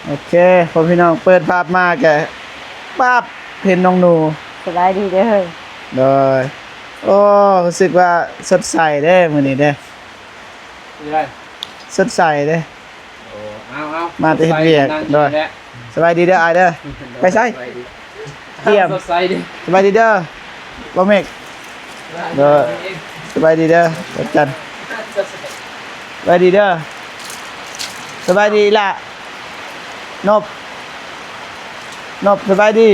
ໂອເຄ ພໍ່ພີ່ນ້ອງ ເປີດພາບມາກະປັບ ເຫັນນ້ອງໜູ. ສະບາຍດີເດີ. ໂດຍ. ໂອ້ ຮູ້ສຶກວ່າສົດໃສເດ້ມື້ນີ້ເດ້. ເປັນໃດ? ສົດໃສເດ້. ໂອ້ ເອົາໆ ມາແຕ່ເຮັດວຽກ. ໂດຍ. ສະບາຍດີເດີອ້າຍເດີ. ໄປໃສ? ສະບາຍດີ. ຢ້ຽມ. ສົດໃສດີ. ສະບາຍດີເດີ ບ່າວເມັກ. ໂດຍ. ສະບາຍດີເດີ ວັນຈັນ. ສະບາຍດີເດີ. ສະບາຍດີອີ່ຫຼ້າ. ນົບ ນົບ ສະບາຍດີ.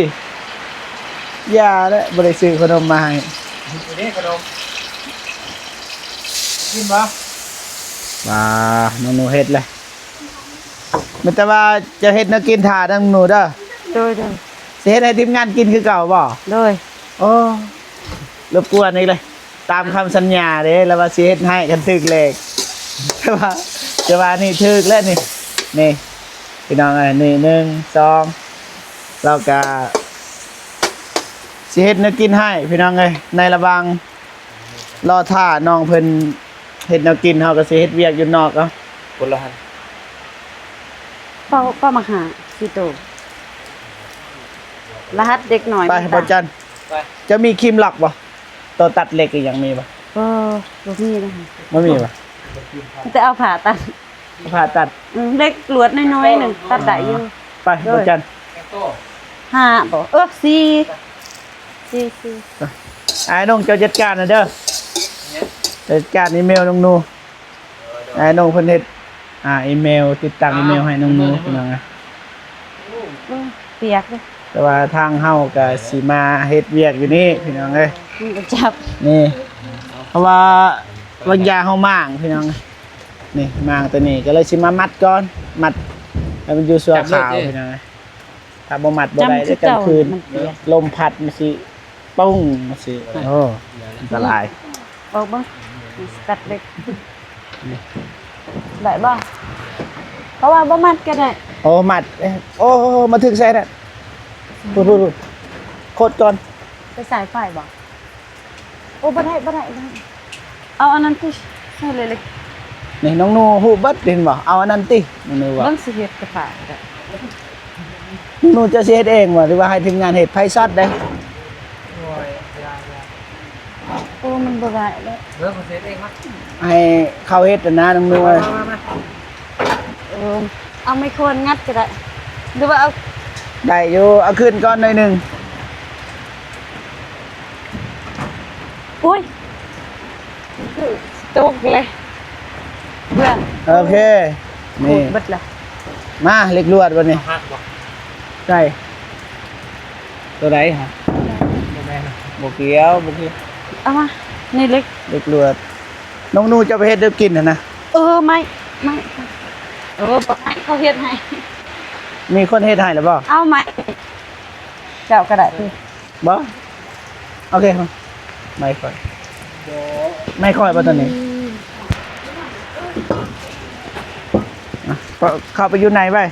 ຢ່າແຫຼະ ບໍ່ໄດ້ຊື້ຂະໜົມມາໃຫ້. ນີ້ເດ້ຂະໜົມ ກິນບໍ່? ວ່າ ນ້ອງໜູເຮັດແຫຼະ. ມີແຕ່ວ່າຈະເຮັດແນວກິນຖ້ານຳໜູເດີ. ໂດຍໆ. ຊິເຮັດໃຫ້ທີມງານກິນຄືເກົ່າບໍ່? ໂດຍ. ໂອ້ ລົບກວນອີກເລີຍ. ຕາມຄຳສັນຍາເດ້ ລາວວ່າຊິເຮັດໃຫ້ຄັນຖືກເລກ. ແຕ່ວ່າ ແຕ່ວ່ານີ້ຖືກແລ້ວນີ້. ນີ້ ພີ່ນ້ອງເອີຍ ນີ້ ໜຶ່ງ ສອງ ລາວກະຊິເຮັດແນວກິນໃຫ້ ພີ່ນ້ອງເອີຍ. ໃນລະຫວ່າງລໍຖ້ານ້ອງເພິ່ນເຮັດແນວກິນ ເຮົາກະຊິເຮັດວຽກຢູ່ນອກເອົາ. ຄົນລະຫັ້ນ ເປົ່າ ເປົ່າມາຫາ ສີ່ໂຕ ລະຫັດເດັກນ້ອຍ. ໄປ ບໍ່ຈັນ. ໄປ. ຈະມີຄີມລັອກບໍ່? ໂຕຕັດເຫຼັກອີ່ຫຍັງມີບໍ່? ບໍ່ ບໍ່ມີເລີຍ. ບໍ່ມີບໍ່? ມີແຕ່ເອົາຜ້າຕັດ. ຜ້າຕັດ. ອືມ ເຫຼັກລວດນ້ອຍໆໜຶ່ງ ຕັດໄດ້ຢູ່. ໄປ ໂດຍ ບໍ່ຈັນ. ຫ້າບໍ່? ເອີ ສີ່ ສີ່ ສີ່. ອ້າຍນົງ ເຈົ້າຈັດການນະເດີ. ຈັດການອີເມວນ້ອງໜູ. ອ້າຍນົງເພິ່ນເຮັດ ອ່າ ອີເມວ ຕິດຕັ້ງອີເມວໃຫ້ນ້ອງໜູ ພີ່ນ້ອງ. ອືມ ປຽກເດ້. ແຕ່ວ່າທາງເຮົາກະຊິມາເຮັດວຽກຢູ່ນີ້ ພີ່ນ້ອງເອີຍ. ມັນບໍ່ຈັບ ນີ້ ເພາະວ່າບາງຢ່າງເຮົາມ້າງ ພີ່ນ້ອງ. ນີ້ມ້າງໂຕນີ້ ກະເລີຍຊິມາມັດກ່ອນ ມັດໃຫ້ມັນຢູ່ຊົ່ວຄາວ ພີ່ນ້ອງ. ຖ້າບໍ່ມັດບໍ່ໄດ້ເດ້ ກາງຄືນລົມພັດມັນຊິປຸ້ງຊິ ໂອ້ ອັນຕະລາຍ. ອອກເບິ່ງ ຕັດເຫຼັກ ໄດ້ບໍ່? ເພາະວ່າບໍ່ມັດກະໄດ້. ໂອ້ ມັດ ໂອ້ ມາຖືກໃສ່ນະ. ພຸ້ນໆ ໂຄດກ່ອນ. ໄປສາຍໄຟບໍ່? ໂອ້ ບໍ່ໄດ້ ບໍ່ໄດ້ ບໍ່ໄດ້. ເອົາອັນນັ້ນຕິ ໃສ່ເລັກໆ. ນີ້ນ້ອງໜູຮູ້ເບິດເຫັນບໍ່? ເອົາອັນນັ້ນຕິ ນ້ອງໜູວ່າ. ເບິ່ງຊິເຮັດກະປາກະໄດ້. ນ້ອງໜູເຈົ້າຊິເຮັດເອງບໍ່ ຫຼືວ່າໃຫ້ທີມງານເຮັດ? ໄຟຊັອດເດ້. ໂອ້ຍ ຢ່າໆ. ໂອ້ ມັນບໍ່ໄດ້ແລ້ວ. ເອີ ເຂົາເຮັດເອງມາ. ໃຫ້ເຂົາເຮັດນະ ນ້ອງໜູ. ມາໆໆ. ເອີ ເອົາໄມ້ຄ້ອນງັດກະໄດ້ ຫຼືວ່າເອົາ ໄດ້ຢູ່ ເອົາຂຶ້ນກ່ອນໜ້ອຍໜຶ່ງ. ໂອ້ຍ ຕົກເລີຍ ເບື່ອ. ໂອເຄ ນີ້ ເບິດລະ. ມາ ເຫຼັກລວດບັດນີ້. ຫັກບໍ່? ໃສ່ ໂຕໃດຫະ? ບໍ່ແມ່ນ ບໍ່ກ່ຽວ ບໍ່ກ່ຽວ. ເອົາມາ ນີ້ເຫຼັກ ເຫຼັກລວດ. ນ້ອງໜູຈະໄປເຮັດແນວກິນຫັ້ນນະ. ເອີ ໄມ້ ໄມ້ ເອີ ບໍ່ໃຫ້ເຂົາເຮັດໃຫ້. ມີຄົນເຮັດໃຫ້ແລ້ວບໍ່? ເອົາໄມ້ ເຈົ້າກະໄດ້ຕິ. ບໍ່ ໂອເຄ ໄມ້ຂ້ອຍ ໄມ້ຂ້ອຍບໍ່ໂຕນີ້. ອືມ ອ່ະ ເຂົ້າໄປຢູ່ໃນໄວ້.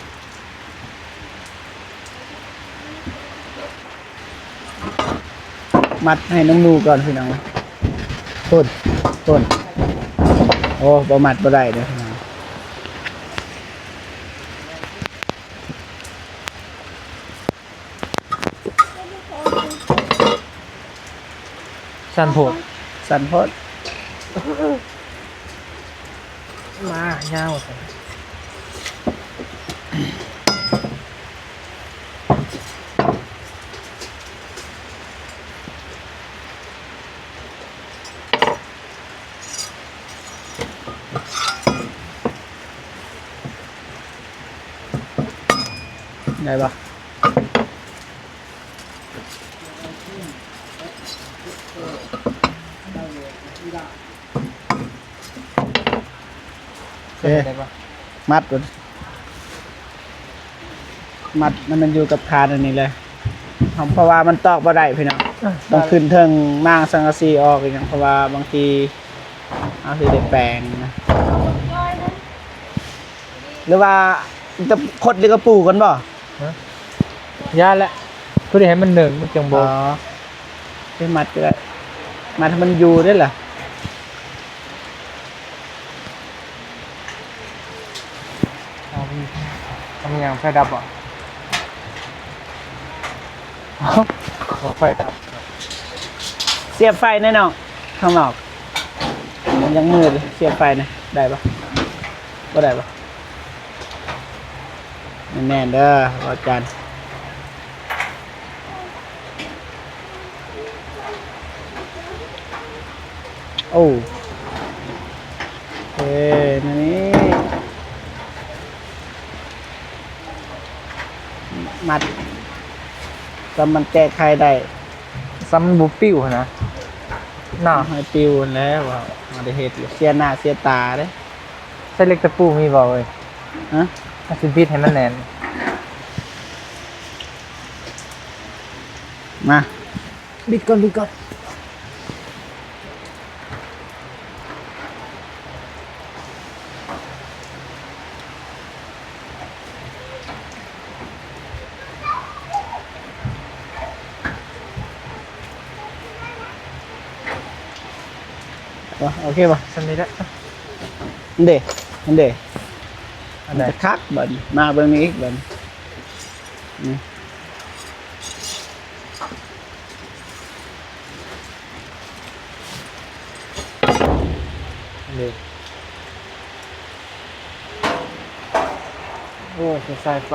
ມັດໃຫ້ນ້ອງໜູກ່ອນ ພີ່ນ້ອງ. ໂພດ ໂພດ. ໂອ້ ບໍ່ມັດບໍ່ໄດ້ເດີ ພີ່ນ້ອງ. ສັ້ນໂພດ ສັ້ນໂພດ. ມາຍາວຊັ້ນ. ໄດ້ບໍ່? ໂອເຄ ໄດ້ບໍ່? ມັດ ມັດໃຫ້ມັນຢູ່ກັບຄານອັນນີ້ເລີຍ ເພາະວ່າມັນຕອກບໍ່ໄດ້ພີ່ນ້ອງ. ເອີ ຕ້ອງຂຶ້ນເທິງມ້າງສັງກະສີອອກອີ່ຫຍັງ ເພາະວ່າບາງທີເຮົາຊິໄດ້ແປງນະ. ຫຼືວ່າຈະຄົດ ຫຼືກະປູກ່ອນບໍ່? ຮະ? ຢ່າແຫຼະ ຄືໄດ້ໃຫ້ມັນເໜິງ ມັນຈັ່ງບໍ່. ອໍ ໄປມັດກະໄດ້ ມັດໃຫ້ມັນຢູ່ເດ້ລະ. ເອົາ ກຳ ຫຍັງ ໄຟດັບບໍ່? ເອົ້າ ໄຟດັບ. ສຽບໄຟແນ່ນ້ອງ ຂ້າງນອກມັນຍັງມືດ. ສຽບໄຟນະ ໄດ້ບໍ່? ບໍ່ໄດ້ບໍ່? ແໜ້ນໆເດີ ເວົ້າຈັນ. ໂອ້ ເອີ ນີ້ ມັດ ສ່ຳມັນແກ້ໄຂໄດ້ ສ່ຳມັນບໍ່ປິວຫັ້ນນະ ເນາະ ໃຫ້ປິວຫັ້ນແຫຼະ. ວ່າເຮົາໄດ້ເຮັດ ເສຍໜ້າເສຍຕາເດ້. ໃຊ້ເຫຼັກຕະປູມີບໍ່ເອີຍ? ຮະ? ເຮົາຊິບິດໃຫ້ມັນແໜ້ນ. ມາ ບິດກ່ອນ ບິດກ່ອນ. ໂອເຄບໍ່? ສ່ຳນີ້ແຫຼະ. ເດ້ ເດ້ ອັນໃດ? ຄັກບັດນີ້ ມາເບິ່ງນີ້ອີກບັດນີ້. ນີ້ ໂອ້ ສາຍໄຟ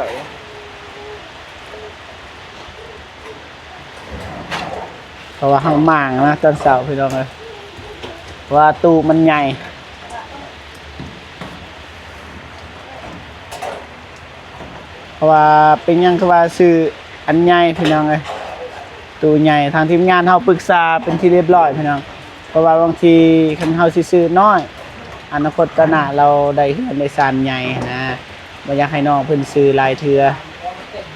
ເພາະວ່າເຮົາມ້າງນະຕອນເຊົ້າ ພີ່ນ້ອງເອີຍ ເພາະວ່າຕູ້ມັນໃຫຍ່. ເພາະວ່າເປັນຫຍັງຄືວ່າຊື້ອັນໃຫຍ່ ພີ່ນ້ອງເອີຍ ຕູ້ໃຫຍ່. ທາງທີມງານເຮົາປຶກສາເປັນທີ່ລຽບຮ້ອຍ ພີ່ນ້ອງ ເພາະວ່າບາງທີຄັນເຮົາຊິຊື້ນ້ອຍ ອະນາຄົດຕາໜ້າລາວໄດ້ເຮືອນໄດ້ຊານໃຫຍ່ຫັ້ນນະ ບໍ່ຢາກໃຫ້ນ້ອງເພິ່ນຊື້ຫຼາຍເທື່ອ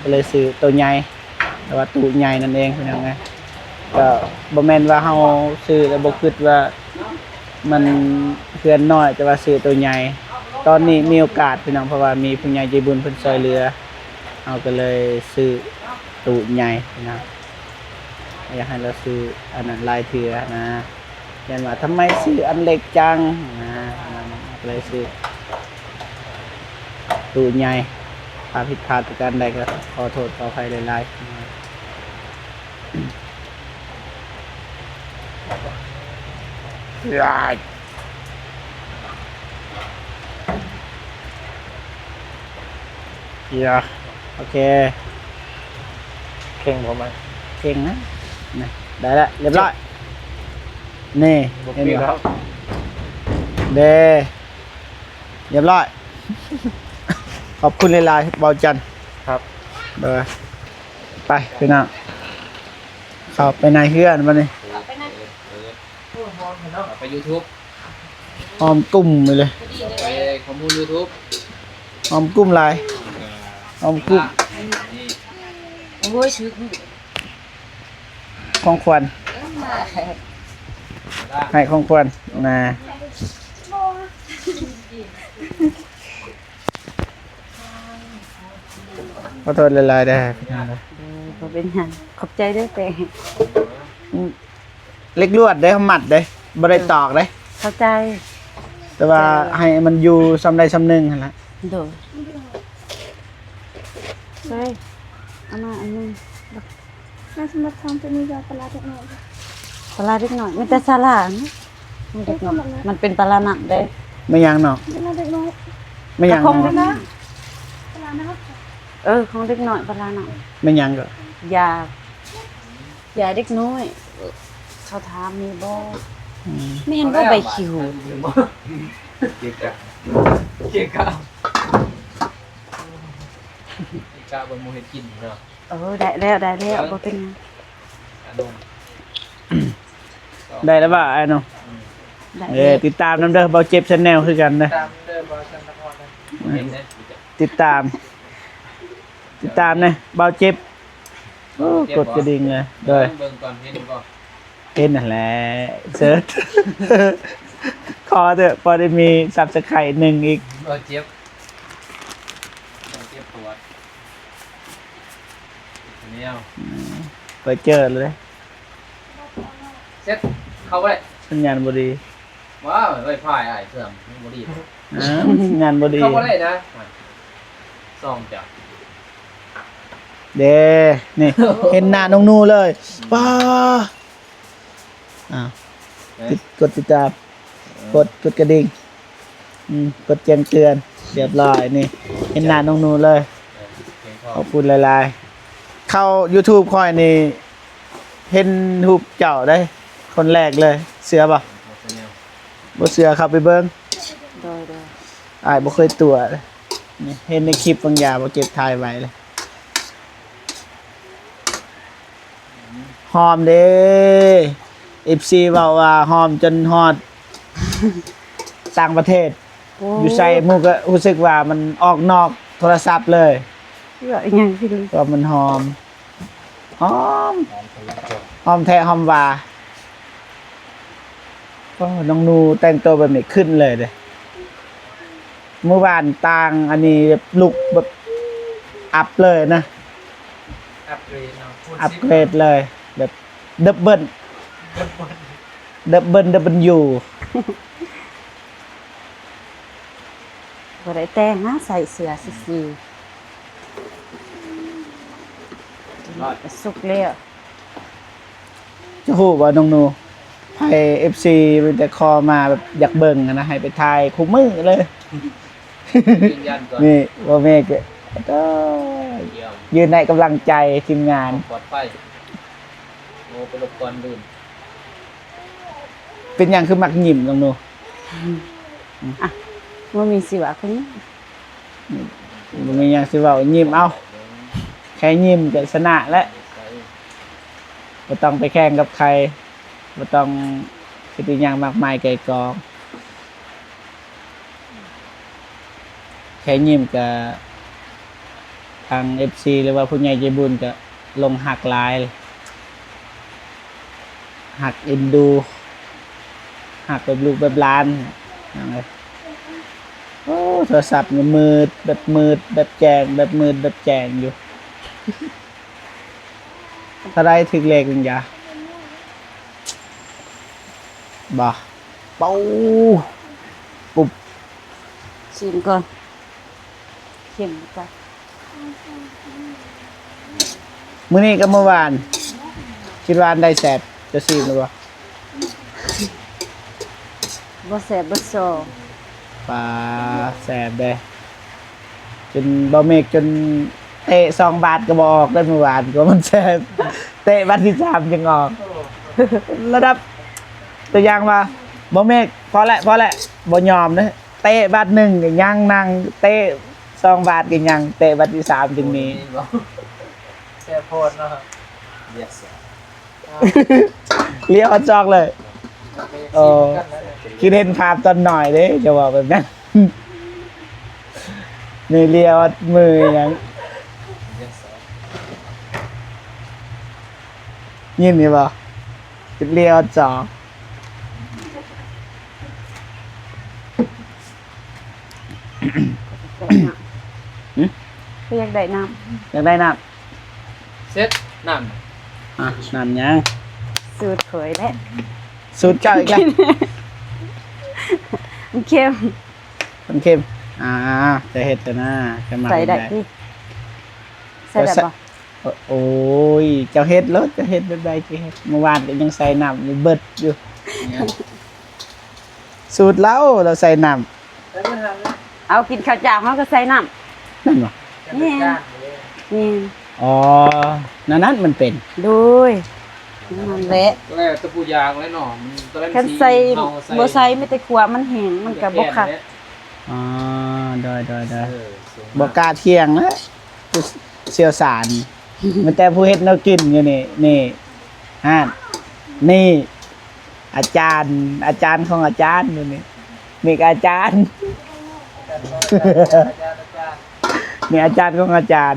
ກໍເລີຍຊື້ໂຕໃຫຍ່ ແຕ່ວ່າຕູ້ໃຫຍ່ນັ້ນເອງ ພີ່ນ້ອງເອີຍ. ກໍບໍ່ແມ່ນວ່າເຮົາຊື້ແລ້ວບໍ່ຄິດວ່າມັນເຮືອນນ້ອຍ ແຕ່ວ່າຊື້ໂຕໃຫຍ່. ຕອນນີ້ມີໂອກາດ ພີ່ນ້ອງ ເພາະວ່າມີຜູ້ໃຫຍ່ໃຈບຸນເພິ່ນຊ່ວຍເຫຼືອ ເຮົາກໍເລີຍຊື້ຕູ້ໃຫຍ່ ພີ່ນ້ອງ ບໍ່ຢາກໃຫ້ລາວຊື້ອັນນັ້ນຫຼາຍເທື່ອນະ. ຢ້ານວ່າທຳໄມຊື້ອັນເລັກຈັງນະ ກໍເລີຍຊື້ຕູ້ໃຫຍ່. ຖ້າຜິດພາດປະການໃດກໍຂໍໂທດຂໍອະໄພຫຼາຍໆ. ເອີ ໂອເຄ ເຄັ່ງບໍ່? ມັນເຄັ່ງນະ ນະ ໄດ້ລະ ລຽບຮ້ອຍ. ນີ້ ບໍ່ ເຫັນບໍ່? ເດ້ ລຽບຮ້ອຍ. ຂອບຄຸນຫຼາຍໆ ເບົາຈັນ ຄັບ ບາຍບາຍ. ໄປພີ່ນ້ອງ ເຂົ້າໄປໃນເຮືອນບັດນີ້ ເປີດ ເປີດ ເປີດ ເຂົ້າໄປຢູທູບ ຫອມກຸ້ມໄປເລີຍ ເປີດຂໍ້ມູນຢູທູບ ຫອມກຸ້ມຫຼາຍ ຫອມກຸ້ມ. ໂອ້ຍ ຂອງຂວັນ ໃຫ້ຂອງຂວັນນະ. ຂໍໂທດຫຼາຍໆເດີພີ່ນ້ອງເດີ. ໂດຍ ບໍ່ເປັນຫຍັງ ຂອບໃຈເດີແປ້ງ. ອືມ ເຫຼັກລວດເດ້ ມັດເດ້ ບໍ່ໄດ້ຕອກເດ້. ເຂົ້າໃຈ ແຕ່ວ່າໃຫ້ມັນຢູ່ສ່ຳໃດສ່ຳໜຶ່ງຫັ້ນລະ. ໂດຍ ເອີຍ ເອົາມາອັນໜຶ່ງ. ແມ່ນ ສຳລັບທາງໂຕນີ້ກໍປາເດັກນ້ອຍ ປາເດັກນ້ອຍ ມີແຕ່ສາລານະ ເດັກນ້ອຍ ມັນເປັນປາລານ້ຳເດ້. ແມ່ນຫຍັງເນາະ? ປາເດັກນ້ອຍ ແມ່ນຫຍັງ? ຂອງເດັກນ້ອຍ ເອີ ຂອງເດັກນ້ອຍປາລານ້ຳ. ແມ່ນຫຍັງກໍ? ຢາ ຢາເດັກນ້ອຍ ເຂົາຖາມມີບໍ່? ອືມ ແມ່ນບໍ່? ໃບຂີ້ຫູດ ເກະກະ ເກະກະ ເກະກະ ບໍ່ມີເຮັດກິນເນາະ. ເອີ ໄດ້ແລ້ວ ໄດ້ແລ້ວ ບໍ່ເປັນຫຍັງ. ໄດ້ແລ້ວວ່າອ້າຍເນາະ. ອືມ ໄດ້ ເອີ ແລ້ວ ຕິດຕາມນຳເດີ ເບົາເຈັບ Channel ຄືກັນເດີ. ຕິດຕາມເດີ ເບົາຈັນນະຄອນເດີ. ອືມ ເຫັນເດ້ ຕິດຕາມ ຕິດຕາມແດ່ ເບົາເຈັບ. ໂອ້ ກົດກະດິ່ງເລີຍ. ໂດຍ ເບິ່ງກ່ອນ ເຫັນບໍ່? ເຫັນຫັ້ນແຫຼະ ເສີດ ຂໍເຖາະ ພໍໄດ້ມີ Subscribe ໜຶ່ງອີກ. ເອີ ເຈັບ ເຈັບປວດ ແນວ ອືມ ໄປເຈີເລີຍ. ເຊັດ ເຂົ້າບໍ່ໄດ້ ສັນຍານບໍ່ດີ. ວ້າວ ໄວຟາຍອ້າຍເຊື່ອມ ມັນບໍ່ດີ. ອ່າ ສັນຍານບໍ່ດີ ເຂົ້າບໍ່ໄດ້ນະ. ຊ່ອງເຈົ້າ ເດ້ ນີ້ ເຫັນໜ້ານ້ອງໜູເລີຍ ປ້າ ອ້າວ ຕິດ ກົດຕິດຕາມ ເອີ ກົດ ກົດກະດິ່ງ ອືມ ກົດແຈ້ງເຕືອນ ຮຽບຮ້ອຍ ນີ້ ເຫັນໜ້ານ້ອງໜູເລີຍ ເອີ ຂອບຄຸນຫຼາຍໆ ເຂົ້າຢູທູບຂ້ອຍນີ້ ເຫັນຮູບເຈົ້າເດ້ ຄົນແລກເລີຍ ເຊື່ອບໍ່? ບໍ່ເຊື່ອເຂົ້າໄປເບິ່ງ ໂດຍໆ ອ້າຍບໍ່ເຄີຍຕົວະ ນີ້ ເຫັນໃນຄລິບບາງຢ່າງ ບໍ່ເກັບຖ່າຍໄວ້ເລີຍ ຫອມເດ້ ເອັຟຊີເວົ້າວ່າຫອມຈົນຮອດຕ່າງປະເທດ ໂອ້ ຢູ່ໃສໝູ່ກໍຮູ້ສຶກວ່າມັນອອກນອກໂທລະສັບເລີຍ ເອີ ອີຫຍັງຊິ ກໍມັນຫອມ ຫອມ ຫອມແທ້ຫອມວ່າ ໂອ້ ນ້ອງໜູແຕ່ງໂຕແບບນີ້ຂຶ້ນເລີຍເດ້ ມື້ວານຕ່າງ ອັນນີ້ແບບລຸກແບບອັບເລີຍນະ ອັບເກຣດເນາະ ອັບເກຣດເລີຍ ແບບດັບເບິນ ດັບເບິນ ດັບເບິນຢູ ບໍ່ໄດ້ແຕ່ງນະ ໃສ່ເສື້ອສີໆ ສຸກແລ້ວ ຈະຮູ້ບໍ່ນ້ອງໜູ ໃຜເອັຟຊີມີແຕ່ຂໍມາແບບຢາກເບິ່ງຫັ້ນນະ ໃຫ້ໄປຖ່າຍຄູ່ມື້ເລີຍ ຢືນຢັນກ່ອນ ນີ້ບໍ່ແມ່ນກໍ ຢືນໃຫ້ກຳລັງໃຈທີມງານ ປອດໄພ ໂອ້ ໄປລົບກ່ອນລືມ ເປັນຫຍັງຄືມັກຍິ້ມນ້ອງໜູ? ອືມ ອ່ະ ບໍ່ມີຊິເວົ້າຄື ບໍ່ມີຫຍັງຊິເວົ້າ ຍິ້ມເອົາ ແຄ່ຍິ້ມກໍຊະນະແລ້ວ ບໍ່ຕ້ອງໄປແຂ່ງກັບໃຜ ບໍ່ຕ້ອງຄິດອີຫຍັງມາກມາຍໄກ່ກອງ ແຄ່ຍິ້ມກໍທາງເອັຟຊີ ຫຼືວ່າຜູ້ໃຫຍ່ໃຈບຸນກໍຫຼົງຮັກຫຼາຍ ຮັກເອັນດູ ຮັກແບບລູກແບບຫຼານ ໂອ້ ໂທລະສັບນີ້ມືດ ແບບມືດແບບແຈ້ງ ແບບມືດແບບແຈ້ງຢູ່ ເທົ່າໃດຖືກເລກໜຶ່ງຢາ ບໍ່ ເປົາ ປຸບ ຊີມກ່ອນ ເຂັ້ມຈັດ ມື້ນີ້ກັບມື້ວານ ຄິດວ່າອັນໃດແຊບ ເຈົ້າຊີມແລ້ວບໍ່? ບໍ່ແຊບເບິດສອງ ປາ ແຊບເດ້ ຈົນບໍ່ເມກ ຈົນເຕະສອງບາດກໍບໍ່ອອກເດ້ ມື້ວານກໍມັນແຊບ ເຕະບາດທີສາມຈຶ່ງອອກ ລະດັບ ຕົວຢ່າງວ່າ ບໍ່ເມກ ພໍແຫຼະ ພໍແຫຼະ ບໍ່ຍອມເດ້ ເຕະບາດໜຶ່ງກໍຍັງນັ່ງ ເຕະສອງບາດກໍຍັງ ເຕະບາດທີສາມຈຶ່ງໜີ ແຊບໂພດເນາະ ລຽວຮອດຈອກເລີຍ ໂອ້ ຄິດເຫັນພາບຕອນນ້ອຍເດ້ ຈະເວົ້າແບບນັ້ນ ນີ້ລຽວຮອດມືຫຍັງ ຍິນຢູ່ບໍ່? ລຽວຮອດຈອກ ຫຶ? ກໍຢາກໄດ້ນ້ຳ ຢາກໄດ້ນ້ຳ ເຊັດ ນ້ຳ ອ່ະ ນ້ຳຫຍັງ? ສູດຂ້ອຍແຫຼະ ສູດເຈົ້າອີກແລ້ວ ມັນເຄັມ ມັນເຄັມ ອ່າ ຈະເຮັດແຕ່ນາ ຈະມັກ ໃສ່ໄດ້ຕິ ໃສ່ໄດ້ບໍ່? ໂອ້ຍ ເຈົ້າເຮັດໂລດ ເຈົ້າເຮັດແບບໃດກໍເຮັດ ມື້ວານກໍຍັງໃສ່ນ້ຳຢູ່ເບິດຢູ່ ສູດລາວ ລາວໃສ່ນ້ຳ ເອົາ ກິນເຂົ້າເຈົ້າເຮົາກໍໃສ່ນ້ຳ ແມ່ນບໍ່? ແມ່ນ ແມ່ນ ອໍ ນັ້ນ ນັ້ນມັນເປັນ ໂດຍ ນັ້ນແຫຼະ ແລ້ວແຕ່ຜູ້ຢ່າງແຫຼະເນາະ ຄັນໃສ່ ບໍ່ໃສ່ ມີແຕ່ຂົ້ວມັນແຫ້ງ ມັນກໍບໍ່ຄັກ ອໍ ໂດຍໆໆ ບໍ່ກ້າຖຽງນະ ຜູ້ຊ່ຽວຊານ ມີແຕ່ຜູ້ເຮັດແນວກິນຢູ່ນີ້ ນີ້ ຫັ້ນ ນີ້ ອາຈານ ອາຈານຂອງອາຈານຢູ່ນີ້ ນີ້ກໍອາຈານ ນີ້ອາຈານຂອງອາຈານ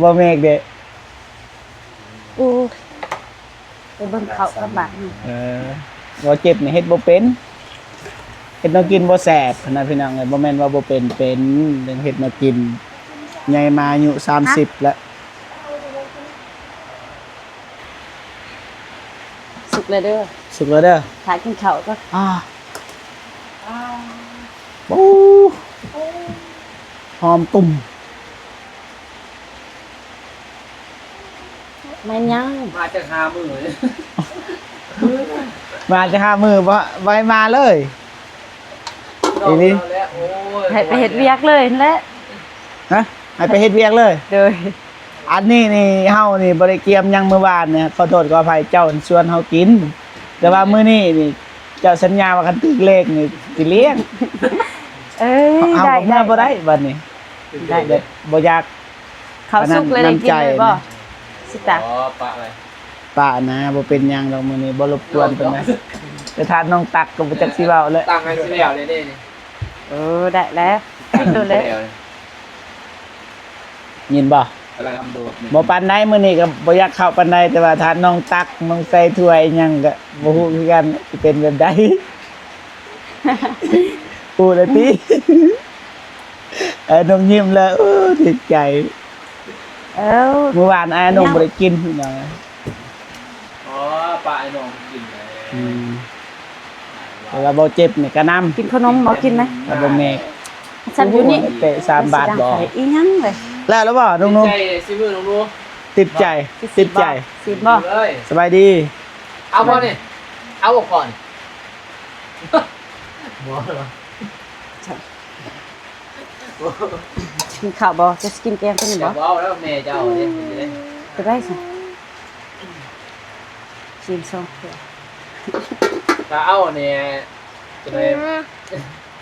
ບໍ່ແມ່ນເດ້ ໂອ້ຍ ໄປເບິ່ງເຂົ້າກັບບາດນີ້ ເອີ ບໍ່ເຈັບນີ້ເຮັດບໍ່ເປັນ ເຮັດແນວກິນບໍ່ແຊບຫັ້ນນະພີ່ນ້ອງເອີຍ ບໍ່ແມ່ນວ່າບໍ່ເປັນ ເປັນ ເລື່ອງເຮັດແນວກິນ ໃຫຍ່ມາອາຍຸສາມສິບແລ້ວ ສຸກແລ້ວເດີ ສຸກແລ້ວເດີ ຖ້າກິນເຂົ້າກ່ອນ ອ່າ ໂອ້ ຫອມກຸ່ມ ແມ່ນຫຍັງ? ມາຈັກຫ້າມື້ ມາຈັກຫ້າມື້ ບໍ່ ບໍ່ໃຫ້ມາເລີຍ. ອີ່ຫຼີ ໃຫ້ໄປເຮັດວຽກເລີຍຫັ້ນແຫຼະ. ຮະ ໃຫ້ໄປເຮັດວຽກເລີຍ? ໂດຍ. ອັນນີ້ນີ້ ເຮົານີ້ບໍ່ໄດ້ກຽມຫຍັງມື້ວານນີ້ ຂໍໂທດຂໍອະໄພ ເຈົ້າຊວນເຮົາກິນ ແຕ່ວ່າມື້ນີ້ນີ້ ເຈົ້າສັນຍາວ່າຄັນຖືກເລກນີ້ຊິລ້ຽງ. ເອີຍ ເຮົາ ເຮົາກໍເມືອບໍ່ໄດ້ບັດນີ້ ໄດ້ ແບບບໍ່ຢາກ ເຂົ້າສຸກເລີຍ ໄດ້ກິນເລີຍບໍ່? ຊິຕັກ ອໍ ປະເລີຍ ປະນະ ບໍ່ເປັນຫຍັງດອກ ມື້ນີ້ບໍ່ລົບກວນປານໃດ. ແຕ່ຖ້ານ້ອງຕັກກໍບໍ່ຈັກຊິເວົ້າແລ້ວ ຕັ້ງໃຫ້ຊິແລ້ວເດ້ນີ້. ເອີ ໄດ້ແລ້ວ ໄດ້ໂຕແລ້ວ ຍິນບໍ່? ກຳລັງອຳໂດດ ບໍ່ປານໃດ ມື້ນີ້ກໍບໍ່ຢາກເຂົ້າປານໃດ ແຕ່ວ່າຖ້ານ້ອງຕັກ ນ້ອງໃສ່ຖ້ວຍຫຍັງກໍບໍ່ຮູ້ຄືກັນ ຊິເປັນແບບໃດ. ຮູ້ແລ້ວຕິ. ເອີ ນ້ອງຍິ້ມແລ້ວ ໂອ້ ຖືກໃຈ. ເອີ ມື້ວານອ້າຍນ້ອງບໍ່ໄດ້ກິນພີ່ນ້ອງ. ອໍ ປະໃຫ້ນ້ອງກິນເລີຍ. ອືມ ແຕ່ວ່າບໍ່ເຈັບນີ້ກະນຳ ກິນຂະໜົມບໍ່? ກິນໄໝ? ແຕ່ບໍ່ແມ່ກ ສັນຢູ່ນີ້ ເຕະສາມບາດບໍ່? ອີຫຍັງເລີຍ? ແລ້ວແລ້ວບໍ່ນ້ອງນຸ່ມ? ຕິດໃຈ ຕິດໃຈ ຕິດໃຈ. ສະບາຍດີ. ເອົາບໍ່ນີ້? ເອົາບໍ່ພໍນີ້? ບໍ່. ກິນເຂົ້າບໍ່? ເຈົ້າຊິກິນແກງຕົວນີ້ບໍ່? ເວົ້າແລ້ວແມ່ເຈົ້າເດ້ ເປັນໄດ້ຊະ. ຊີມສອງເທື່ອ ຖ້າເອົາແນ່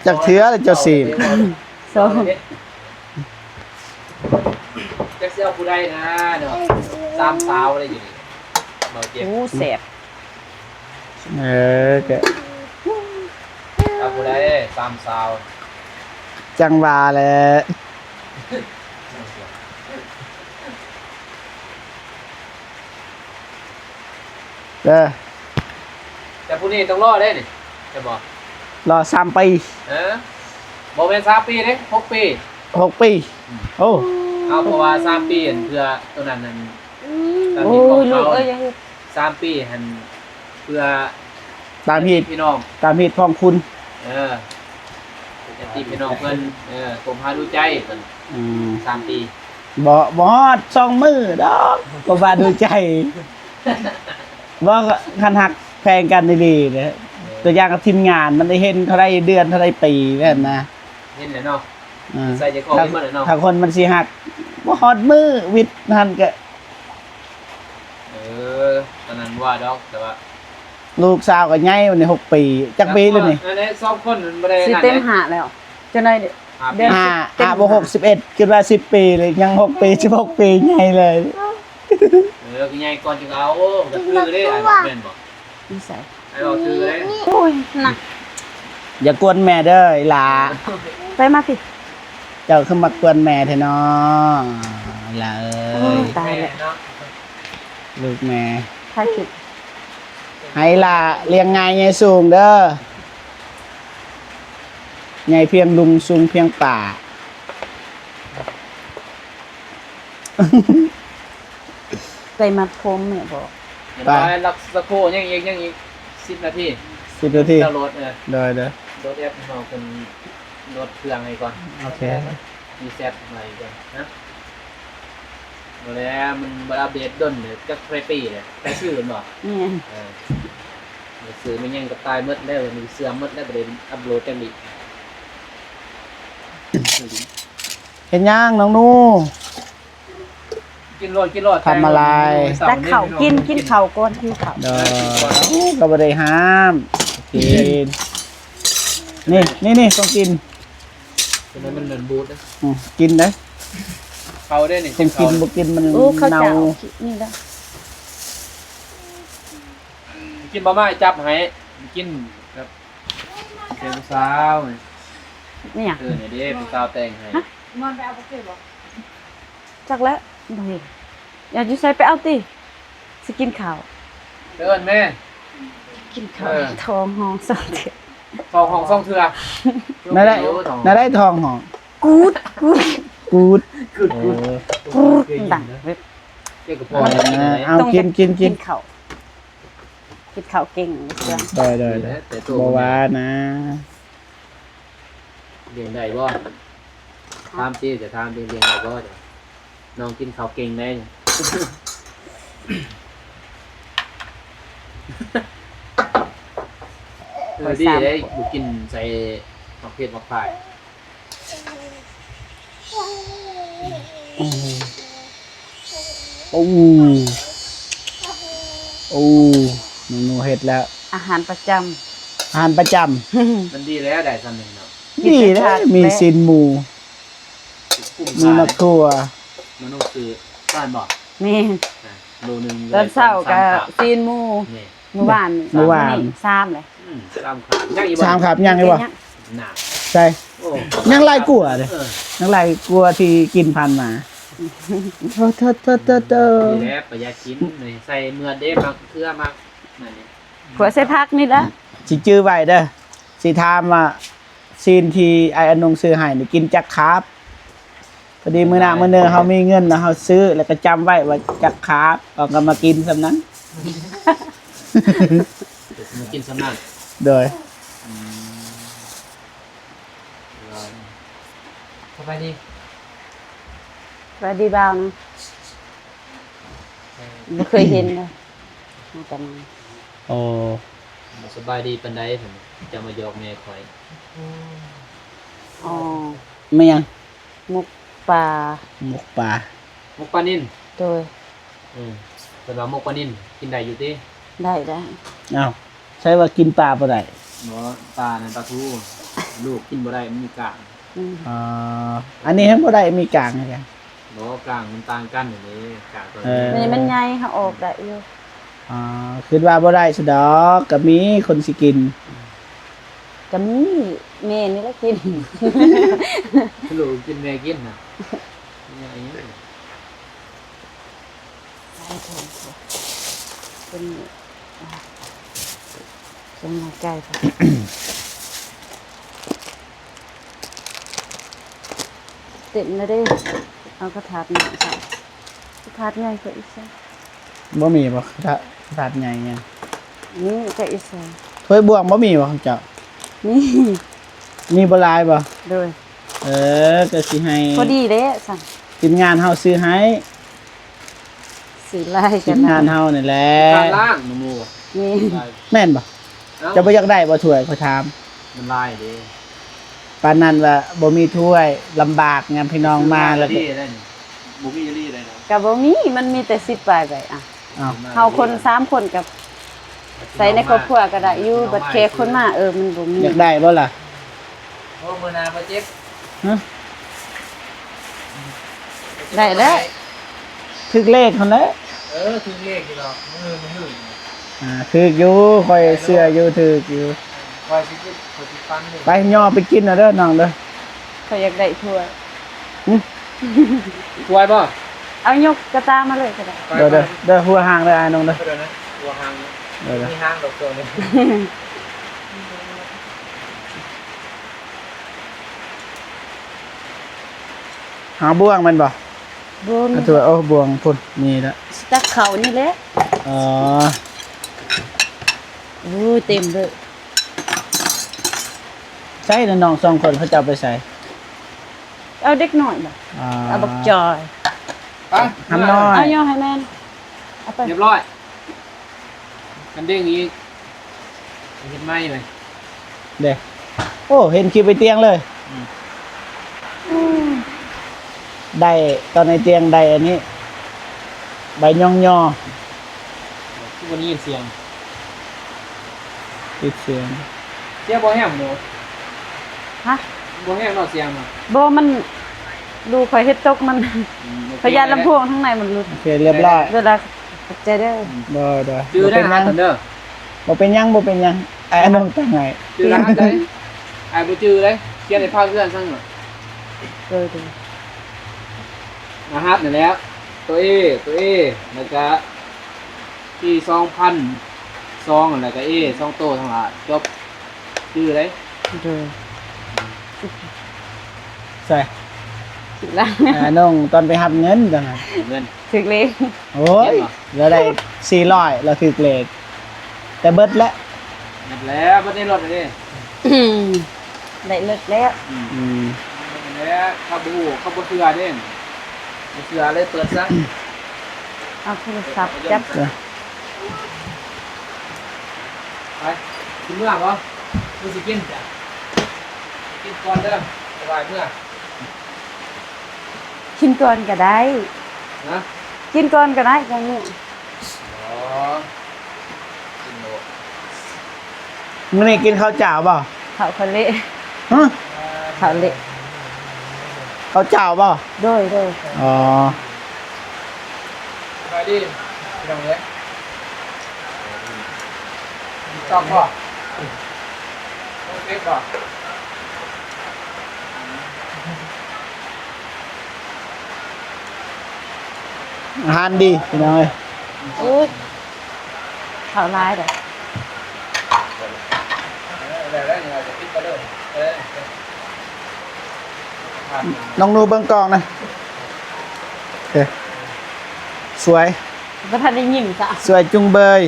ຈັກເທື່ອລະເຈົ້າຊີມ? ສອງ ຈັກຊິເອົາຜູ້ໃດນະເນາະ ສາມສາວໄດ້ຢູ່ນີ້ ເບົາເຈັບ. ໂອ້ ແຊບ. ເອີ ກະ ເອົາຜູ້ໃດ ສາມສາວ ຈັ່ງວ່າແຫຼະ. ເອີ ແຕ່ຜູ້ນີ້ຕ້ອງລໍໄດ້ນີ້ ແມ່ນບໍ່? ລໍສາມປີ. ເອີ ບໍ່ແມ່ນສາມປີເດ້ ຫົກປີ. ຫົກປີ. ອືມ ໂອ້ ເອົາ ເພາະວ່າສາມປີຫັ້ນ ເພື່ອໂຕນັ້ນຫັ້ນ ຕາມຮີດຂອງເຂົາ ສາມປີຫັ້ນ ເພື່ອຕາມຮີດພີ່ນ້ອງ ຕາມຮີດຂອງຄຸນ. ເອີ ຍາດຕິພີ່ນ້ອງເພິ່ນ ເອີ ຄົບຫາດູໃຈເພິ່ນ. ອືມ ສາມປີ ບໍ່ ບໍ່ຮອດສອງມື້ດອກ ຄົບຫາດູໃຈ. ບໍ່ ຄັນຮັກແພງກັນອີ່ຫຼີເດ້ ຕົວຢ່າງກັບທີມງານ ມັນໄດ້ເຫັນເທົ່າໃດເດືອນ ເທົ່າໃດປີແມ່ນນະ ເຫັນແລ້ວເນາະ. ເອີ ໃສ່ໃຈຄອເບິດແລ້ວເນາະ ຖ້າຄົນມັນຊິຮັກ ບໍ່ຮອດມື້ວິດຫັ້ນກະ. ເອີ ຕອນນັ້ນບໍ່ວ່າດອກ ແຕ່ວ່າລູກສາວກໍໃຫຍ່ ບັດນີ້ຫົກປີ. ຈັກປີແລ້ວນີ້? ອັນນີ້ສອງຄົນມັນບໍ່ໄດ້ ຊິເຕັມຫ້າແລ້ວ ຈັກໜ້ອຍເດືອນ ຫ້າ ຫ້າ ບໍ່ ຫົກ ສິບເອັດ ຄິດວ່າສິບປີເລີຍ ຍັງຫົກປີ ສິບຫົກປີ ໃຫຍ່ເລີຍ. ເອີ ຄືໃຫຍ່ກ່ອນຈຶ່ງເອົາ ກໍຄືເດ້ ອ້າຍບອກແມ່ນບໍ່? ຢູ່ໃສ? ອ້າຍບອກຄືເດ້. ໂອ້ຍ ໜັກ. ຢ່າກວນແມ່ເດີອີ່ຫຼ້າ ໄປມາພີ້. ເຈົ້າຄືມາກວນແມ່ແທ້ນໍ ອີ່ຫຼ້າເອີຍ. ໂອ້ຍ ຕາຍແລ້ວ ລູກແມ່ ຖ່າຍຄລິບ. ໃຫ້ອີ່ຫຼ້າລ້ຽງງ່າຍໃຫຍ່ສູງເດີ ໃຫຍ່ພຽງລຸງ ສູງພຽງປ້າ. ໄປມັດຜົມແມ່ບອກ ໄປລັກສະໂຄ ຍັງອີກ ຍັງອີກສິບນາທີ ສິບນາທີ ດາວໂຫຼດ. ເອີ ໂດຍໆ ໂຫຼດແອັບໃຫ້ນ້ອງເພິ່ນ ໂຫຼດເຄື່ອງໃຫ້ກ່ອນ. ໂອເຄ ມີແຊັດໃໝ່ກ່ອນນະ. ບໍ່ແລ້ວ ມັນບໍ່ໄດ້ອັບເດດດົນເດ້ ຈັກເທົ່າໃດປີເດ້ ໄປຊື້ແມ່ນບໍ່? ແມ່ນ ເອີ ໄປຊື້ແມ່ນຫຍັງກໍຕາຍໝົດແລ້ວ ມັນເສື່ອມໝົດແລ້ວ ບໍ່ໄດ້ອັບໂຫຼດຈັກດິ. ເຮັດຫຍັງນ້ອງນູ? ກິນໂລດ ກິນໂລດ ທຳອະໄລ? ຕັກເຂົ້າກິນ ກິນເຂົ້າກ່ອນ ຫິວເຂົ້າ. ໂດຍ ໂອ້ ກໍບໍ່ໄດ້ຫ້າມ ກິນ. ນີ້ ນີ້ ນີ້ ຕ້ອງກິນ ເປັນໃດມັນເດີນບູດເດ້. ອືມ ກິນເດ້ ເຂົ້າເດ້ນີ້ ຕ້ອງກິນ ກິນເຂົ້າ ບໍ່ກິນມັນ ໂອ້ ເຂົ້າເຈົ້າ ເນົ່າ. ນີ້ລະ ກິນບໍ່ ມາຈັບໃຫ້ ກິນແບບ ເປັນຜູ້ສາວນີ້. ນີ້ຫຍັງ? ເອີ ນີ້ເດ້ ຜູ້ສາວແຕ່ງໃຫ້. ຮະ? ມັນໄປເອົາປາເກດບໍ່? ຈັກແລ້ວ ບໍ່ເຫັນ. ຢາກຢູ່ໃສໄປເອົາຕິ. ຊິກິນເຂົ້າ ເອີ້ນແມ່ ກິນເຂົ້າ. ເອີ ທ້ອງຮ້ອງສອງເທື່ອ ທ້ອງຮ້ອງສອງເທື່ອ. ແນວໃດ ແນວໃດທ້ອງຮ້ອງ? ກູດ ກູດ ກູດ ກູດ ເອີ ກູດ ດັງເວີຍ. ເຈົ້າກໍພໍແລ້ວ ເອົາ ກິນ ກິນ ກິນ ກິນເຂົ້າ ກິນເຂົ້າເກັ່ງເຊື່ອ. ໂດຍ ໂດຍ ໂດຍ ແຕ່ໂຕບໍ່ວ່ານະ. ລ້ຽງໄດ້ບໍ່? ຖາມຕິ ຈະຖາມຕິ ລ້ຽງໄດ້ບໍ່? ນ້ອງກິນເຂົ້າເກັ່ງໄດ໋. ເອີ ດີເດ້ ບໍ່ກິນໃສ່ໝາກເຜັດໝາກພາຍ. ໂອ້ ໂອ້ ໂອ້ ເມນູເຮັດແລ້ວ ອາຫານປະຈຳ ອາຫານປະຈຳ ມັນດີແລ້ວໄດ້ສ່ຳນີ້ເນາະ ດີແລ້ວ ມີຊີ້ນໝູ ມີໝາກຖົ່ວ ເມນູຊື້ ຊານບໍ່? ແມ່ນ ໂລໜຶ່ງ ຕອນເຊົ້າກໍຊີ້ນໝູ ມື້ວານ ມື້ວານ ສາມແຫຼະ ອືມ ສາມຄາບ ຍັງອີກບໍ່? ສາມຄາບ ຍັງຢູ່ບໍ່? ຍັງ ໜ້າ ໃສ່ ໂອ້ ຍັງຫຼາຍກວ່າເດ້ ເອີ ຍັງຫຼາຍກວ່າທີ່ກິນຜ່ານມາ ໂທ້ໆໆໆ ນີ້ແຫຼະປະຢັດກິນ ໃສ່ເມືອດເດ້ ໝາກເຂືອ ໝາກນັ້ນນີ້ ຂົ້ວໃສ່ຜັກນີ້ລະ ຊິຈື່ໄວ້ເດີ ຊິຖາມວ່າ ຊີ້ນທີ່ອ້າຍອານົງຊື້ໃຫ້ນີ້ກິນຈັກຄາບ? ພໍດີມື້ໜ້າມື້ເໜີເຮົາມີເງິນແລ້ວເຮົາຊື້ ແລ້ວກໍຈຳໄວ້ວ່າຈັກຄາບ ເອົາກັນມາກິນສ່ຳນັ້ນ ມາກິນສ່ຳນັ້ນ ໂດຍ ອືມ ສະບາຍດີ ສະບາຍດີບ່າວນະ ບໍ່ເຄີຍເຫັນເລີຍ ມາແຕ່ນານ ໂອ້ ບໍ່ສະບາຍດີປານໃດ ເພິ່ນຈະມາຢອກແມ່ຂ້ອຍ ອໍ ແມ່ຫຍັງ? ໝົກປາ ໝົກປາ ໝົກປານິນ ໂດຍ ເອີ ເພິ່ນວ່າໝົກປານິນກິນໄດ້ຢູ່ຕິ? ໄດ້ ໄດ້ ອ້າວ ໃສວ່າກິນປາບໍ່ໄດ້? ບໍ່ ປານັ້ນປາທູ ລູກກິນບໍ່ໄດ້ ມັນມີກ້າງ ອືມ ອໍ ອັນນີ້ແຮງບໍ່ໄດ້ ມີກ້າງຄືກັນ ບໍ່ ກ້າງມັນຕ່າງກັນເດ້ ກ້າງຕົວ ເອີ ນີ້ມັນໃຫຍ່ ຫາອອກໄດ້ຢູ່ ອໍ ຄິດວ່າບໍ່ໄດ້ຊະດອກ ກໍມີຄົນຊິກິນ ກໍມີ ແມ່ນີ້ລະກິນ ລູກກິນແມ່ກິນນະ ໃຫຍ່ ໃສ່ຖົງ ເປັນ ເປັນໄກ່ ເຕັມແລ້ວເດ້ ເອົາກະຖາດນ້ອຍໃສ່ ກະຖາດໃຫຍ່ກວ່າອີກໃສ່ ບໍ່ມີບໍ່ ກະຖາດ ກະຖາດໃຫຍ່ຫຍັງ ນີ້ກະອີກໃສ່ ຖ້ວຍບ່ວງບໍ່ມີບໍ່ຂອງເຈົ້າ? ມີ ມີບໍ່ຫຼາຍບໍ່? ໂດຍ ເອີ ກະຊິໃຫ້ ພໍດີເດ້ຊັ້ນ ທີມງານເຮົາຊື້ໃຫ້ ຊື້ຫຼາຍ ທີມງານເຮົານີ້ແຫຼະ ການລ້າງໜູ ມີ ແມ່ນບໍ່? ເຈົ້າບໍ່ຢາກໄດ້ບໍ່ຖ້ວຍ? ຂ້ອຍຖາມ ມັນຫຼາຍເດ້ ປານນັ້ນວ່າບໍ່ມີຖ້ວຍ ລຳບາກຍາມພີ່ນ້ອງມາແລ້ວ ບໍ່ມີອີ່ຫຼີເດ້ ກໍບໍ່ມີ ມັນມີແຕ່ສິບປາຍໃບ ອ່ະ ເຮົາຄົນສາມຄົນກໍໃສ່ໃນຄອບຄົວກໍໄດ້ຢູ່ ບັດແຂກຄົນມາ ເອີ ມັນບໍ່ມີ ຢາກໄດ້ບໍ່ລະ? ໂອ້ ມື້ໜ້າບໍ່ເຈັບ ຮະ ໄດ້ແລ້ວ ຖືກເລກຫັ້ນແຫຼະ ເອີ ຖືກເລກຢູ່ດອກ ມື້ ມື້ ມື້ ອ່າ ຖືກຢູ່ ຂ້ອຍເຊື່ອຢູ່ ຖືກຢູ່ ຂ້ອຍຊິ ຂ້ອຍຊິຟັນເລີຍ ໄປຍໍໄປກິນເອົາເດີນ້ອງເດີ ຂ້ອຍຢາກໄດ້ຖ້ວຍ ຫຶ ຖ້ວຍບໍ່? ເອົາຍົກກະຕ່າມາເລີຍກໍໄດ້ ໄປ ເດີ ເດີ ຫົວຫາງເດີອ້າຍນ້ອງເດີ ເດີນະ ຫົວຫາງ ເດີ ມີຫາງດອກໂຕນີ້ ຫາບ່ວງແມ່ນບໍ່? ບໍ່ ອ່າ ຖືວ່າ ໂອ້ ບ່ວງພຸ້ນ ນີ້ລະ ຕັກເຂົ້ານີ້ແຫຼະ ອໍ ໂອ້ຍ ເຕັມເລີຍ ໃສລະ ນ້ອງສອງຄົນເຂົາເຈົ້າໄປໃສ? ເອົາເດັກນ້ອຍບໍ່? ອ່າ ເອົາບັກຈອຍ ໄປ ຫຳນ້ອຍ ເອົາຍໍໃຫ້ແມ່ນ ເອົາໄປ ຮຽບຮ້ອຍ ຄັນເດ້ງອີກ ເຮັດໃໝ່ເລີຍເດ້ ໂອ້ ເຫັນຄລິບໄອ້ຕຽງເລີຍ ອືມ ໄດ້ຕອນໄອ້ຕຽງໄດ້ອັນນີ້ ໃບຍ້ອງຍໍ ຄືບໍ່ໄດ້ຍິນສຽງ ປິດສຽງ ສຽງບໍ່ແຮງເນາະ ຮະ ບໍ່ແຮງເນາະສຽງນະ ບໍ່ ມັນ ລູກຂ້ອຍເຮັດຕົກ ມັນ ອືມ ໂອເຄ ພະຍາດລຳໂພງທາງໃນມັນຫຼຸດ ໂອເຄ ຮຽບຮ້ອຍ ເວລາ ຂອບໃຈເດີ ໂດຍ ໂດຍ ຈື່ໄດ້ນະ ບໍ່ເປັນຫຍັງ ບໍ່ເປັນຫຍັງ ບໍ່ເປັນຫຍັງ ອ້າຍອານົງຕັ້ງໃຫ້ ຈື່ໄດ້ ອ້າຍບໍ່ຈື່ເດ້ ຂຽນໃຫ້ພາກເຮືອນຊັ້ນ ໂດຍ ໂດຍ ລະຫັດນີ້ແຫຼະ ຕົວ A ຕົວ A ແລ້ວກະ ປີສອງພັນສອງ ແລ້ວກະ A ສອງໂຕທັງຫຼາຍ ຈົບ ຈື່ເດ້ ໂດຍ ໃສ່ ຖືກລະ ອ່າ ນ້ອງຕອນໄປຮັບເງິນຕອນນັ້ນ ເງິນ ຖືກເລກ ໂອ້ຍ ລາວໄດ້ສີ່ຮ້ອຍ ລາວຖືກເລກ ແຕ່ເບິດແລ້ວ ເບິດແລ້ວ ເບິດໃນລົດເດ້ ອືມ ໄດ້ເລີກແລ້ວ ອືມ ອືມ ແລ້ວເຂົາບໍ່ຮູ້ ເຂົາບໍ່ເຊື່ອເດ້ ບໍ່ເຊື່ອເລີຍເປີດຊະ ເອົາໂທລະສັບຈັບ. ໄປ ຊິເມືອບໍ່? ຄືຊິກິນຈ້ະ ກິນກ່ອນເດີ ສະບາຍເມືອ. ກິນກ່ອນກໍໄດ້. ຮະ? ກິນກ່ອນກໍໄດ້ ຈັ່ງນີ້. ອໍ ກິນໂລດ. ມື້ນີ້ກິນເຂົ້າຈ້າວບໍ່? ເຂົ້າ ເຂົ້າເລະ. ຮະ? ເຂົ້າເລະ. ເຂົ້າຈ້າວບໍ່? ໂດຍ ໂດຍ. ອໍ ສະບາຍດີພີ່ນ້ອງເອີຍ. ຕອບບໍ່? ເປັດບໍ່? ອາຫານດີພີ່ນ້ອງເອີຍ. ໂອ້ຍ ເຂົ້າຫຼາຍເດີ້. ນ້ອງໜູເບິ່ງກ້ອງນະ. ໂອເຄ ສວຍ ບໍ່ທັນໄດ້ຍິນຊະ ສວຍຈຸງເບີຍ.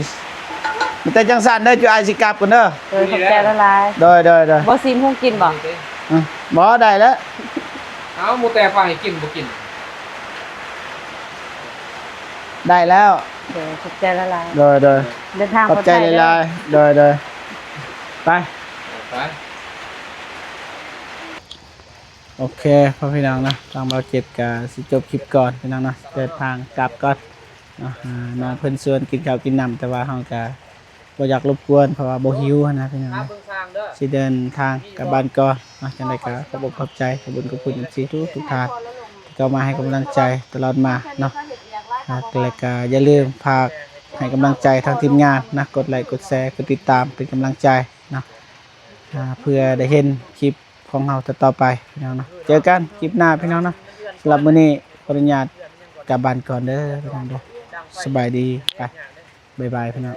ມີແຕ່ຈັ່ງຊັ້ນເດີ ຈຸອ້າຍຊິກັບກ່ອນເດີ. ໂດຍ ຂອບໃຈຫຼາຍໆ. ໂດຍ ໂດຍ ໂດຍ. ບໍ່ຊີມຫຸງກິນບໍ່? ອື ບໍ່ ໄດ້ແລ້ວ. ເອົາ ໝູ່ແຕ່ພາໃຫ້ກິນບໍ່ກິນ. ໄດ້ແລ້ວ. ໂດຍ ຂອບໃຈຫຼາຍໆ. ໂດຍ ໂດຍ. ເດີນທາງປອດໄພເດີ. ຂອບໃຈຫຼາຍໆ. ໂດຍ ໂດຍ. ໄປ ໄປ. ໂອເຄ ພໍ່ພີ່ນ້ອງເນາະ ທາງບ່າວເຈັດກະຊິຈົບຄລິບກ່ອນພີ່ນ້ອງເນາະ ເດີນທາງກັບກ່ອນເນາະ. ອ່າ ນ້ອງເພິ່ນຊວນກິນເຂົ້າກິນນ້ຳ ແຕ່ວ່າເຮົາກະບໍ່ຢາກລົບກວນ ເພາະວ່າບໍ່ຫິວຫັ້ນນະພີ່ນ້ອງເນາະ. ຊິເດີນທາງກັບບ້ານກ່ອນເນາະ. ຈັ່ງໃດກະຂອບອົກຂອບໃຈ ຂອບບຸນຂອບຄຸນເອັຟຊີທຸກໆທ່ານ ທີ່ເຂົ້າມາໃຫ້ກຳລັງໃຈຕະຫຼອດມາເນາະ. ອ່າ ແລະກະຢ່າລືມຝາກໃຫ້ກຳລັງໃຈທາງທີມງານນະ ກົດໄລກ໌ ກົດແຊ ກົດຕິດຕາມ ເປັນກຳລັງໃຈເນາະ ອ່າ ເພື່ອໄດ້ເຫັນຄລິບ ຂອງເຮົາຕໍ່ໆໄປພີ່ນ້ອງເນາະ. ເຈີກັນຄລິບໜ້າພີ່ນ້ອງເນາະ. ສຳລັບມື້ນີ້ຂໍອະນຸຍາດກັບບ້ານກ່ອນເດີພີ່ນ້ອງເດີ. ສະບາຍດີ ໄປ ບາຍບາຍພີ່ນ້ອງ.